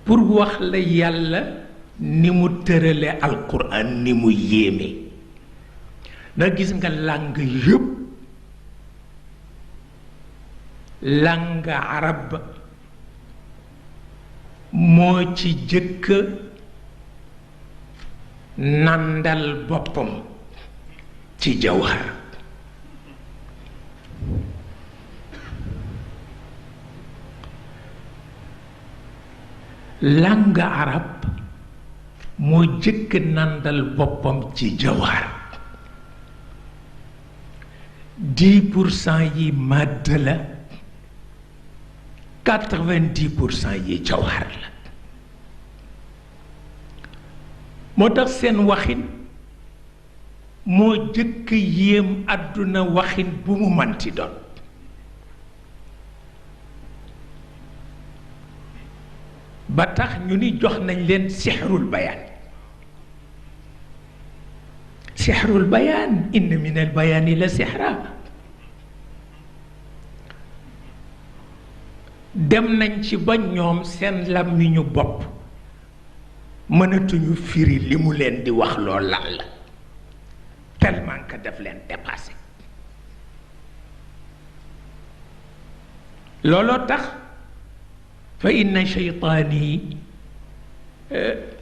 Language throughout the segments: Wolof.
pour wax la yàlla ni mu tërale alquran ni mu yéeme ndax gis nga làng yëpp làng arab moo ci jëkk nandal boppam ci jawhar langue arabe moo jëkk nandal boppam ci jawhar 10% yi màdd la 90% yi jawhar la moo tax seen waxin moo jëkk yéem àdduna waxin bu mu manti doon ba tax ñu ni jox nañ leen sixrul bayaan sixrul bayaan inna min al bayaani la sixra dem nañ ci ba ñoom seen làmmiñu bopp mënatuñu firi li mu leen di wax lool lan la tellement que daf leen dépassé looloo tax fa inna shaytaani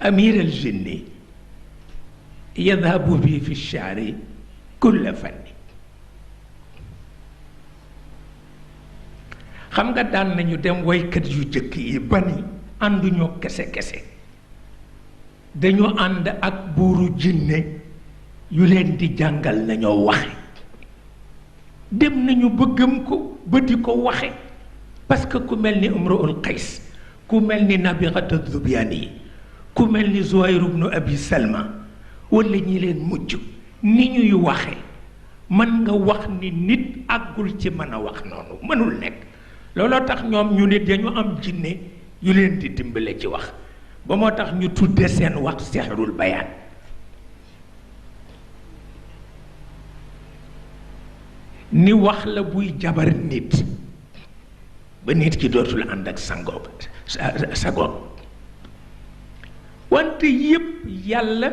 amir al jinni yadhabu bi fi shaari kulla fanni xam nga daan nañu dem waykat yu jëkk yi bani ànduñoo kese dañu ànd ak buuru jinne yu leen di jàngal nañoo waxe dem nañu ba gëm ko ba di ko waxe parce que ku mel ni Imruul Qays ku mel ni Nabigata Zubyani ku mel ni Zuhayr ibnu Abi Salma wala ñi leen mujj ni ñuy waxe mën nga wax ni nit àggul ci mën a wax noonu mënul nekk looloo tax ñoom ñu nit dañu am jinne yu leen di dimbale ci wax ba moo tax ñu tudde seen wax sixrul bayaan ni wax la buy jabar nit ba nit ki dootul ànd ak sangoom sagoom wante yépp yàlla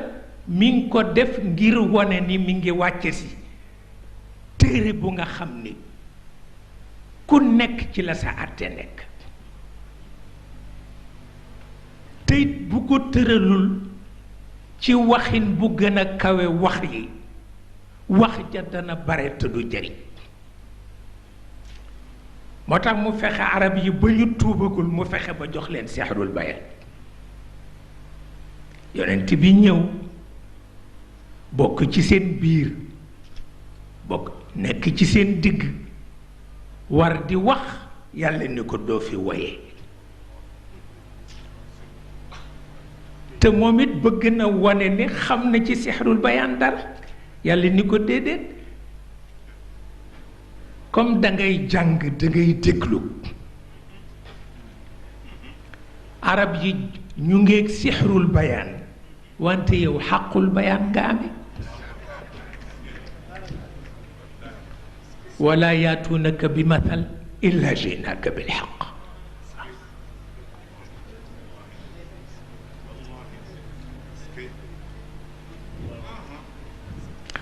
mi ngi ko def ngir wone ni mi ngi wàcce si téere bu nga xam ni ku nekk ci la sa àtte nekk te bu ko tëralul ci waxin bu gën a kawe wax yi wax ja dana bare te du jëriñ moo tax mu fexe arab yi ba ñu tuubagul mu fexe ba jox leen sixrul bayaan yonent bi ñëw bokk ci seen biir bokk nekk ci seen digg war di wax yàlla ni ko doo fi woye te moom it bëgg na wane ni xam na ci sixrul bayaan dara yàlla ni ko déedéet comme dangay jàng dangay déglu arab yi ñu ngeeg sixrul bayaan wante yow xaqul bayaan nga ame wala yaatuunaka bi mathal illa jinaka bil xaq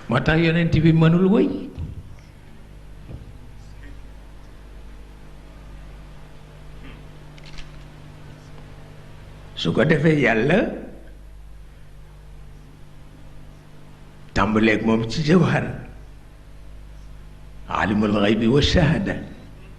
moo tax yonent bi mënul woy su ko defee yàlla tàmbaleeg moom ci jawhar alimul xaybi wa shahada